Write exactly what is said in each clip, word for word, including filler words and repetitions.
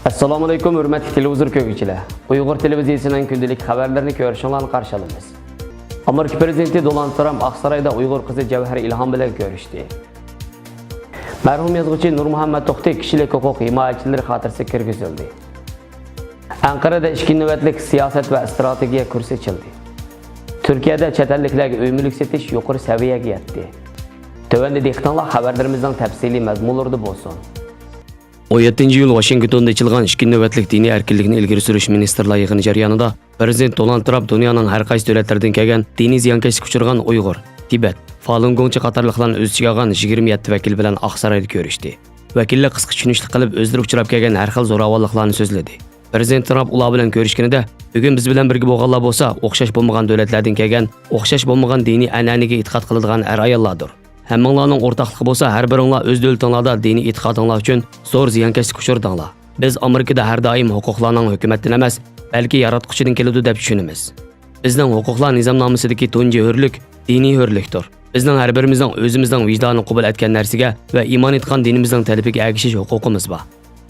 ئەسسالامۇئەلەيكۇم، ھۆرمەتلىك تېلېۋىزور كۆرگۈچىلەر! ئۇيغۇر تېلېۋىزىيىسىنىڭ كۈندىلىك خەۋەرلىرىنى كۆرۈشۈڭلارنى قارشى ئالىمىز. ئامېرىكا پىرېزىدېنتى دونالد ترامپ ئاقسارايدا ئۇيغۇر قىزى جەۋھەر ئىلھام بىلەن كۆرۈشتى. مەرھۇم يازغۇچى نۇرمۇھەممەت توختى كىشىلىك ھوقۇق ھىمايىچىلىرى خاتىرىسىگە كىرگۈزۈلدى. ئەنقەرەدە ئىككى نۆۋەتلىك سىياسەت ۋە ئىستراتېگىيە كۇرسى ئېچىلدى. تۈركىيەدە چەت ئەللىكلەرگە ئۆي مۈلۈك سېتىش يۇقىرى سەۋىيەگە يەتتى. تۆۋەندە دىققىتىڭلار خەۋەرلىرىمىزنىڭ تەپسىلىي مەزمۇنلىرىدا بولسۇن. ئون يەتتىنچى ئىيۇل ۋاشىنگتوندا ئېچىلغان ئىككى نۆۋەتلىك دىنىي ئەركىنلىكنى ئىلگىرى سۈرۈش مىنىستىرلار يىغىنى جەريانىدا پىرېزىدېنت دونالد ترامپ دۇنيانىڭ ھەر قايسى دۆلەتلىرىدىن كەلگەن دىنىي زىيانكەشلىككە ئۇچرىغان ئۇيغۇر، تىبەت، فالۇنگوڭچى قاتارلىقلارنى ئۆز ئىچىگە ئالغان يىگىرمە يەتتە ۋەكىل بىلەن ئاقسارايدا كۆرۈشتى. ۋەكىللەر قىسقا چۈشىنىشلىك قىلىپ، ئۆزلىرى ئۇچراپ كەلگەن ھەر خىل زوراۋانلىقلارنى سۆزلىدى. پىرېزىدېنت ترامپ ئۇلار بىلەن كۆرۈشكىنىدە، بۈگۈن بىز بىلەن بىرگە بولغانلار بولسا، ئوخشاش بولمىغان دۆلەتلەردىن كەلگەن، ئوخشاش بولمىغان دىنىي ئەنئەنىگە ئېتىقاد قىلىدىغان ئەر-ئاياللاردۇر. ھەممىڭلارنىڭ ئورتاقلىقى بولسا، ھەر بىرىڭلار ئۆز دۆلىتىڭلاردا دىنىي ئېتىقادىڭلار ئۈچۈن زور زىيانكەشلىككە ئۇچرىدىڭلار. بىز ئامېرىكىدا ھەر دائىم ھوقۇقلارنىڭ ھۆكۈمەتتىن ئەمەس، بەلكى ياراتقۇچىدىن كېلىدۇ دەپ چۈشىنىمىز. بىزنىڭ ھوقۇقلار نىزامنامىسىدىكى تۇنجى ھۆرلۈك دىنىي ھۆرلۈكتۇر. بىزنىڭ ھەر بىرىمىزنىڭ ئۆزىمىزنىڭ ۋىجدانى قوبۇل ئەتكەن نەرسىگە ۋە ئىمان ئېيتقان دىنىمىزنىڭ تەلىپىگە ئەگىشىش ھوقۇقىمىز بار.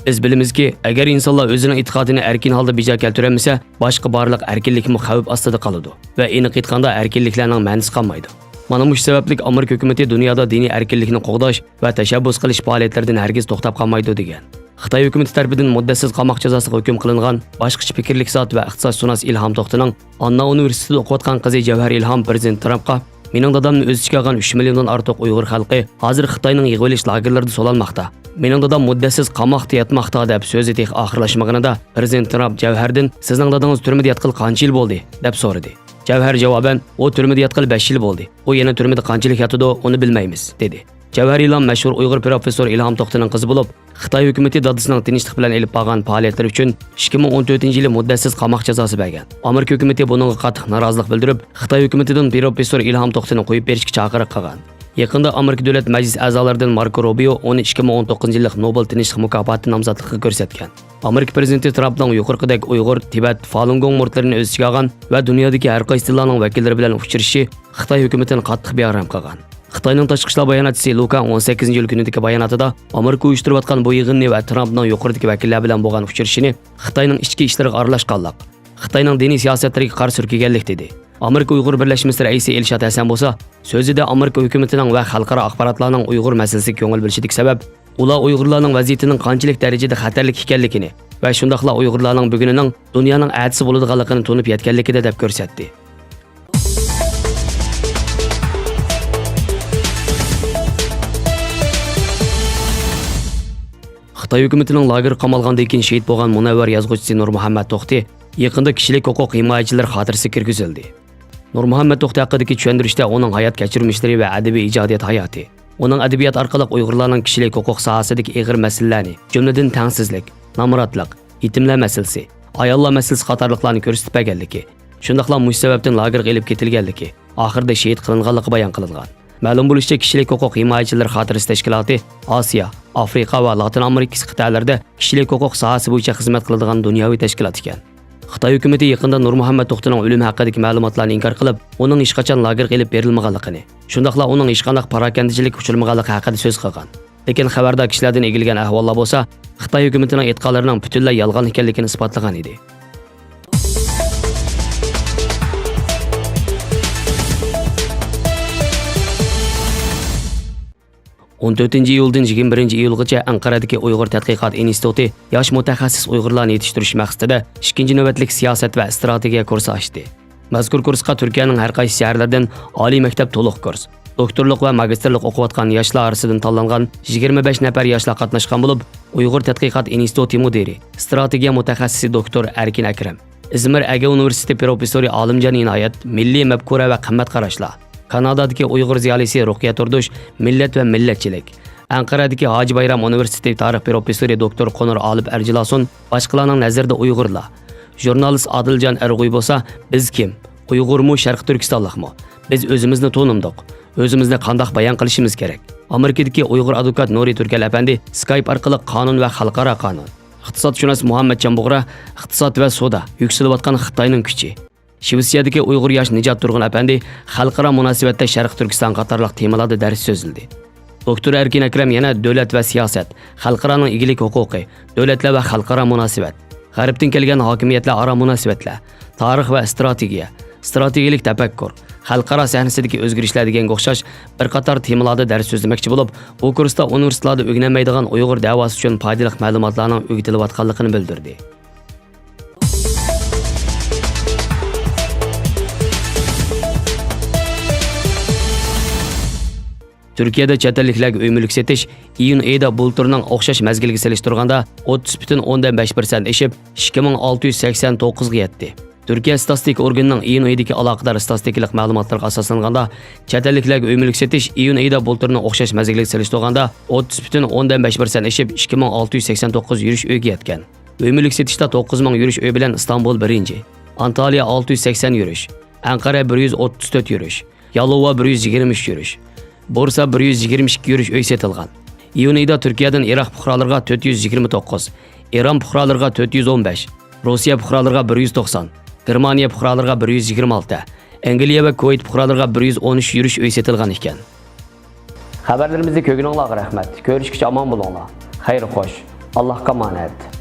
بىز بىلىمىزكى، ئەگەر ئىنسانلار ئۆزىنىڭ ئېتىقادىنى ئەركىن ھالدا بىجا كەلتۈرەلمىسە، باشقا بارلىق ئەركىنلىكمۇ خەۋپ ئاستىدا قالىدۇ ۋە ئېنىق ئېيتقاندا، ئەركىنلىكلەرنىڭ مەنىسى قالمايدۇ. مانا مۇشۇ سەۋەبلىك ئامېرىكا ھۆكۈمىتى دۇنيادا دىنىي ئەركىنلىكنى قوغداش ۋە تەشەببۇس قىلىش پائالىيەتلىرىدىن ھەرگىز توختاپ قالمايدۇ، دېگەن. خىتاي ھۆكۈمىتى تەرىپىدىن مۇددەتسىز قاماق جازاسىغا ھۆكۈم قىلىنغان باشقىچە پىكىرلىك زات ۋە ئىقتىسادشۇناس ئىلھام توختىنىڭ ئاننا ئۇنىۋېرسىتېتىدا ئوقۇۋاتقان قىزى جەۋھەر ئىلھام پىرېزىدېنت ترامپقا، مېنىڭ دادامنى ئۆز ئىچىگە ئالغان ئۈچ مىليوندىن ئارتۇق ئۇيغۇر خەلقى ھازىر خىتاينىڭ يىغىۋېلىش لاگېرلىرىدا سولانماقتا. مېنىڭ دادام مۇددەتسىز قاماقتا ياتماقتا، دەپ سۆزى تېخى ئاخىرلاشمىغىنىدا، پىرېزىدېنت ترامپ جەۋھەردىن، سىزنىڭ دادىڭىز تۈرمىدە ياتقىلى قانچە يىل بولدى؟ دەپ سورىدى. جەۋھەر جاۋابەن، ئۇ تۈرمىدە ياتقىلى بەش يىل بولدى. ئۇ يەنە تۈرمىدە قانچىلىك ياتىدۇ، ئۇنى بىلمەيمىز، دېدى. جەۋھەر ئىلھام مەشھۇر ئۇيغۇر پروفېسسورى ئىلھام توختىنىڭ قىزى بولۇپ، خىتاي ھۆكۈمىتى دادىسىنىڭ تىنچلىق بىلەن ئېلىپ بارغان پائالىيەتلىرى ئۈچۈن ئىككى مىڭ ئون تۆتىنچى يىلى مۇددەتسىز قاماق جازاسى بەرگەن. ئامېرىكا ھۆكۈمىتى بۇنىڭغا قاتتىق نارازىلىق بىلدۈرۈپ، خىتاي ھۆكۈمىتىدىن پروفېسسور ئىلھام توختىنى قويۇپ بېرىشكە چاقىرىق قىلغان. يېقىندا ئامېرىكا دۆلەت مەجلىسى ئەزالىرىدىن ماركو روبىيو ئۇنى ئىككى مىڭ ئون توققۇزىنچى يىللىق نوبېل تىنچلىق مۇكاپاتى نامزاتلىقىغا كۆرسەتكەن. ئامېرىكا پىرېزىدېنتى ترامپنىڭ يۇقىرىقىدەك ئۇيغۇر، تىبەت، فالۇنگوڭ مۇرىتلىرىنى ئۆز ئىچىگە ئالغان ۋە دۇنيادىكى ھەر قايسى دىنلارنىڭ ۋەكىللىرى بىلەن ئۇچرىشىشى خىتاي ھۆكۈمىتىنى قاتتىق بىئارام قىلغان. خىتاينىڭ تاشقى ئىشلار باياناتچىسى لۇ كاڭ ئون سەككىزىنچى ئىيۇل كۈنىدىكى باياناتىدا، ئامېرىكا ئۇيۇشتۇرۇۋاتقان بۇ يىغىننى ۋە ترامپنىڭ يۇقىرىدىكى ۋەكىللەر بىلەن بولغان ئۇچرىشىشىنى خىتاينىڭ ئىچكى ئىشلىرىغا ئارىلاشقانلىق، خىتاينىڭ دىنىي سىياسەتلىرىگە قارا سۈركىگەنلىك، دېدى. ئامېرىكا ئۇيغۇر بىرلەشمىسى رەئىسى ئىلشات ھەسەن بولسا، سۆزىدە ئامېرىكا ھۆكۈمىتىنىڭ ۋە خەلقئارا ئاخباراتلارنىڭ ئۇيغۇر مەسىلىسىگە كۆڭۈل بۆلۈشىدىكى سەۋەب، ئۇلار ئۇيغۇرلارنىڭ ۋەزىيىتىنىڭ قانچىلىك دەرىجىدە خەتەرلىك ئىكەنلىكىنى ۋە شۇنداقلا ئۇيغۇرلارنىڭ بۈگۈنىنىڭ دۇنيانىڭ ئەتىسى بولىدىغانلىقىنى تونۇپ يەتكەنلىكىدە دەپ كۆرسەتتى. خىتاي ھۆكۈمىتىنىڭ لاگېرغا قامالغاندىن كېيىن شېھىت بولغان مۇنەۋۋەر يازغۇچىسى نۇرمۇھەممەت توختى يېقىندا كىشىلىك ھوقۇق ھىمايىچىلىرى خاتىرىسىگە كىرگۈزۈلدى. نۇرمۇھەممەت توختى ھەققىدىكى چۈشەندۈرۈشتە ئۇنىڭ ھايات كەچۈرمىشلىرى ۋە ئەدەبىي ئىجادىيەت ھاياتى، ئۇنىڭ ئەدەبىيات ئارقىلىق ئۇيغۇرلارنىڭ كىشىلىك ھوقۇق ساھەسىدىكى ئېغىر مەسىلىلەرنى، جۈملىدىن تەڭسىزلىك، نامراتلىق، يېتىملەر مەسىلىسى، ئاياللار مەسىلىسى قاتارلىقلارنى كۆرسىتىپ بەرگەنلىكى، شۇنداقلا مۇشۇ سەۋەبتىن لاگېرغا ئېلىپ كېتىلگەنلىكى، ئاخىرىدا شېھىت قىلىنغانلىقى بايان قىلىنغان. مەلۇم بولۇشىچە، كىشىلىك ھوقۇق ھىمايىچىلىرى خاتىرىسى تەشكىلاتى ئاسىيا، ئافرىقا ۋە لاتىن ئامېرىكىسى قىتئەلىرىدە كىشىلىك ھوقۇق ساھەسى بويىچە خىزمەت قىلىدىغان دۇنياۋى تەشكىلات ئىكەن. خىتاي ھۆكۈمىتى يېقىندا نۇرمۇھەممەت توختىنىڭ ئۆلۈمى ھەققىدىكى مەلۇماتلارنى ئىنكار قىلىپ، ئۇنىڭ ھېچقاچان لاگېرغا ئېلىپ بېرىلمىغانلىقىنى، شۇنداقلا ئۇنىڭ ھېچقانداق پاراكەندىچىلىككە ئۇچرىمىغانلىقى ھەققىدە سۆز قىلغان. لېكىن خەۋەردار كىشىلەردىن ئىگىلىگەن ئەھۋاللار بولسا، خىتاي ھۆكۈمىتىنىڭ ئېيتقانلىرىنىڭ پۈتۈنلەي يالغان ئىكەنلىكىنى ئىسپاتلىغان ئىدى. ئون تۆتىنچى ئىيۇلدىن يىگىرمە بىرىنچى ئىيۇلغىچە ئەنقەرەدىكى ئۇيغۇر تەتقىقات ئىنستىتۇتى ياش مۇتەخەسسىس ئۇيغۇرلارنى يېتىشتۈرۈش مەقسىتىدە ئىككىنچى نۆۋەتلىك سىياسەت ۋە ئىستراتېگىيە كۇرسى ئاچتى. مەزكۇر كۇرسقا تۈركىيەنىڭ ھەر قايسى شەھەرلىرىدىن ئالىي مەكتەپ تولۇق كۇرس، دوكتورلۇق ۋە ماگىستىرلىق ئوقۇۋاتقان ياشلار ئارىسىدىن تاللانغان يىگىرمە بەش نەپەر ياشلار قاتناشقان بولۇپ، ئۇيغۇر تەتقىقات ئىنستىتۇتى مۇدىرى، ئىستراتېگىيە مۇتەخەسسىسى دوكتور ئەركىن ئەكرەم، ئىزمىر ئەگە ئۇنىۋېرسىتېتى پروفېسسورى ئالىمجان ئىنايەت، مىللىي مەپكۇرە ۋە قىممەت قاراشلار، كانادادىكى ئۇيغۇر زىيالىيسى رۇقىيە تۇردۇش، مىللەت ۋە مىللەتچىلىك، ئەنقەرەدىكى ھاجى بايرام ئۇنىۋېرسىتېتى تارىخ پروفېسسورى دوكتور قونۇر ئالىپ ئەرجىلاسۇن باشقىلارنىڭ نەزىرىدە ئۇيغۇرلار، ژۇرنالىست ئادىلجان ئەرغۇي بولسا، بىز كىم؟ ئۇيغۇرمۇ، شەرقىي تۈركىستانلىقمۇ؟ بىز ئۆزىمىزنى تونۇمدۇق. ئۆزىمىزنى قانداق بايان قىلىشىمىز كېرەك؟ ئامېرىكىدىكى ئۇيغۇر ئادۋوكات نۇرى تۈركەل ئەپەندى سكايپ ئارقىلىق قانۇن ۋە خەلقئارا قانۇن، ئىقتىسادشۇناس مۇھەممەتجان بۇغرا، ئىقتىساد ۋە سودا، يۈكسىلىۋاتقان خىتاينىڭ كۈچى، شىۋېتسىيەدىكى ئۇيغۇر ياش نىجات تۇرغۇن ئەپەندى خەلقئارا مۇناسىۋەتتە شەرقىي تۈركىستان قاتارلىق تېمىلاردا دەرس سۆزلىدى. دوكتور ئەركىن ئەكرەم يەنە دۆلەت ۋە سىياسەت، خەلقئارانىڭ ئىگىلىك ھوقۇقى، دۆلەتلەر ۋە خەلقئارا مۇناسىۋەت، غەربتىن كەلگەن ھاكىمىيەتلەر ئارا مۇناسىۋەتلەر، تارىخ ۋە ئىستراتېگىيە، ئىستراتېگىيەلىك تەپەككۇر، خەلقئارا سەھنىسىدىكى ئۆزگىرىشلەر دېگەنگە ئوخشاش بىر قاتار تېمىلاردا دەرس سۆزلىمەكچى بولۇپ، ئۇ كۇرستا ئۇنىۋېرسىتېتلاردا ئۆگىنەلمەيدىغان ئۇيغۇر دەۋاسى ئۈچۈن پايدىلىق مەلۇماتلارنىڭ ئۆگىتىلىۋاتقانلىقىنى بىلدۈردى. تۈركىيەدە چەت ئەللىكلەرگە ئۆي مۈلۈك سېتىش ئىيۇن ئېيىدا بۇلتۇرنىڭ ئوخشاش مەزگىلگە سېلىشتۇرغاندا ئوتتۇز پۈتۈن ئوندىن بەش پىرسەنت ئېشىپ، ئىككى مىڭ ئالتە يۈز سەكسەن توققۇزغا يەتتى. تۈركىيە ستاتىستىكا ئورگىنىنىڭ ئىيۇن ئېيىدىكى ئالاقىدار ستاتىستىكىلىق مەلۇماتلىرىغا ئاساسلانغاندا، چەت ئەللىكلەرگە ئۆي مۈلۈك سېتىش ئىيۇن ئېيىدا بۇلتۇرنىڭ ئوخشاش مەزگىلگە سېلىشتۇرغاندا ئوتتۇز پۈتۈن ئوندىن بەش پىرسەنت ئېشىپ، ئىككى مىڭ ئالتە يۈز سەكسەن توققۇز يۈرۈش ئۆيگە يەتكەن. ئۆي مۈلۈك سېتىشتا توققۇز مىڭ يۈرۈش ئۆي بىلەن ئىستانبۇل بىرىنچى، ئانتالىيە ئالتە يۈز سەكسەن يۈرۈش، ئەنقەرە بىر يۈز ئوتتۇز تۆت يۈرۈش، يالوۋا بىر يۈز يىگىرمە ئۈچ يۈرۈش، بۇرسا بىر يۈز يىگىرمە ئىككى يۈرۈش ئۆي سېتىلغان. ئىيۇن ئېيىدا تۈركىيەدىن ئىراق پۇقرالىرىغا تۆت يۈز يىگىرمە توققۇز، ئىران پۇقرالىرىغا تۆت يۈز ئون بەش، روسىيە پۇقرالىرىغا بىر يۈز توقسان، گېرمانىيە پۇقرالىرىغا بىر يۈز يىگىرمە ئالتە، ئەنگلىيە ۋە كۇۋەيت پۇقرالىرىغا بىر يۈز ئون ئۈچ يۈرۈش ئۆي سېتىلغان ئىكەن. خەۋەرلىرىمىزنى كۆرگىنىڭلارغا رەھمەت. كۆرۈشكىچە ئامان بولۇڭلار. خەير خوش. ئاللاھقا ئامانەت.